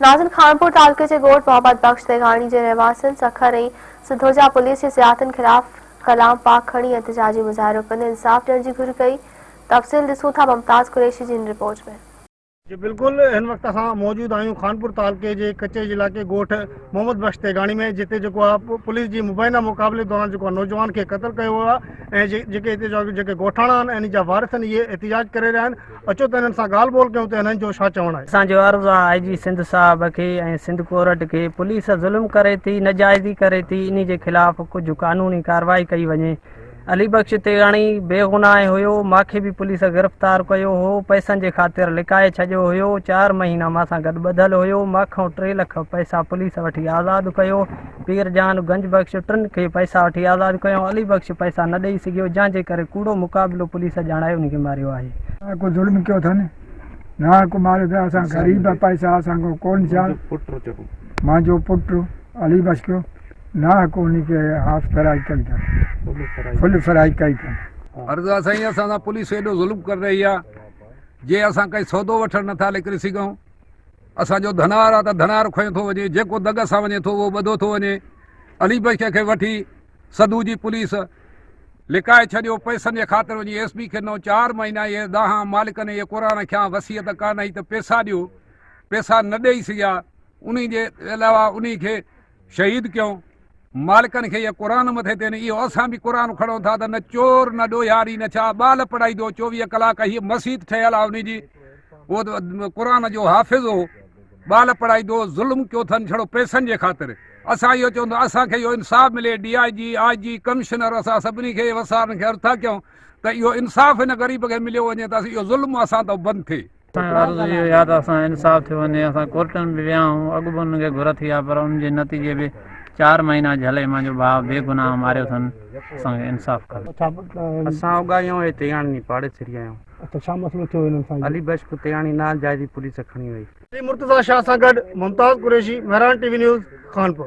ناظرين خانپور تعلقي جي ڳوٺ محمد بخش تيغاڻي جي رهواسين سکر ۽ سڌوجا پوليس جي زيادتين خلاف ڪلام پاڪ کڻي احتجاجي مظاهرو ڪندي انصاف ڏيڻ جي گهر ڪئي تفصيل ڏسون ٿا ممتاز قريشي جي هن رپورٽ ۾. جي بلڪل هن وقت اسان موجود آهيون خانپور تعلقي جي ڪچي جي علائقي ڳوٺ محمد بخش تيغاڻي ۾ جتي جيڪو آهي پوليس جي مبينا مقابلي دوران جيڪو آهي نوجوان کي قتل ڪيو ويو آهي ۽ جيڪي هتي جا جيڪي ڳوٺاڻا آهن ۽ انهن جا وارث آهن اهي احتجاج ڪري رهيا آهن اچو ته انهن سان ڳالهه ٻولهه ڪيون ته انهن جو ڇا چوڻ آهي. اسان جو عرض آ آء جي سنڌ صاحب کي ۽ سنڌ ڪورٽ کي پوليس ظلم ڪري ٿي نجائزي ڪري ٿي انهي جي خلاف ڪجهه قانوني ڪارروائي ڪئي وڃي علي بخش تيغاڻي بيگناهه هيو، ماکي به پوليس گرفتار ڪيو هو، پئسن جي خاطر لڪائي ڇڏيو هيو، چار مهينا ماسان گڏ ٻڌل هيو، ماکئون ٽي لک پئسا پوليس وٺي آزاد ڪيو، پير جان، گنج بخش ٽن کي پئسا وٺي آزاد ڪيائون، علي بخش پئسا نه ڏئي سگهيو، جنهن جي ڪري ڪوڙو مقابلو پوليس ڄاڻائي ان کي ماريو آهي. نه ڪو ظلم ڪيو اٿن نه ڪو ماريو اٿن، اسان غريب پئسا اسان کان ڪون ٿيا، مانجو پٽ علي بخش ڪيو. نه ڪو ان کي هاف فرائي ڪئي اٿن فل فرائي ڪئي اٿن. عرض آ سائين اسان سان پوليس ايڏو ظلم ڪري رهي آ جي اسان ڪائي سودو وٺڻ نٿا نڪري سگهون اسان جو ڌنار آ ته ڌنار کنيو ٿو وڃي جيڪو دڳ سان وڃي ٿو اهو ٻڌو ٿو وڃي علي بخش کي وٺي سڌو جي پوليس لڪائي ڇڏيو پئسن جي خاطر وڃي ايس پي کي نو چار مهينا اهي دانهان مالڪن اهي قرآن کيان وصيت ڪانه هئي ته پئسا ڏيو پئسا نه ڏئي سگهيا انهي جي علاوه انهي کي شهيد ڪيون مالڪن کي اهي قرآن مٿي تي اهو اسان به قرآن کڻون ٿا ته نه چور نه ڏوهياري نه ڇا ٻال پڙهائيندو 24 ڪلاڪ هي مسيت ٺهيل آهي ان جي اهو قرآن جو حافظ هو ٻال پڙهائيندو ظلم ڪيو اٿن ڇڙو پئسن جي خاطر اسان اهو چوندو اسان کي اهو انصاف ملي D I G I G commissioner اسان سڀني کي وسارن کي عرض ٿا ڪيون ته اهو انصاف هن غريب کي مليو وڃي ته اهو ظلم اسان تان بند ٿئي. اسان جو عرض اهو ئي آهي ته اسان انصاف ٿيو وڃي، اسان ڪورٽن به ويا آهيون، اڳ به انهن کي گهر ٿي آهي پر ان جي نتيجي به چار مهينا جهلي مانجو ڀاء بي گناهه ماريو اٿن، اسان کي انصاف کپي. اسان اڳايون اهي تياڻي ني پاڙيسري آهيون. اڇا ڇا مسئلو ٿيو هنن سان. علي بخش ڪو تياڻي ناجائزي پوليس کڻي وئي. علي مرتضيٰ شاهه سان گڏ Mumtaz Qureshi, Mehran T V news, Khanpur.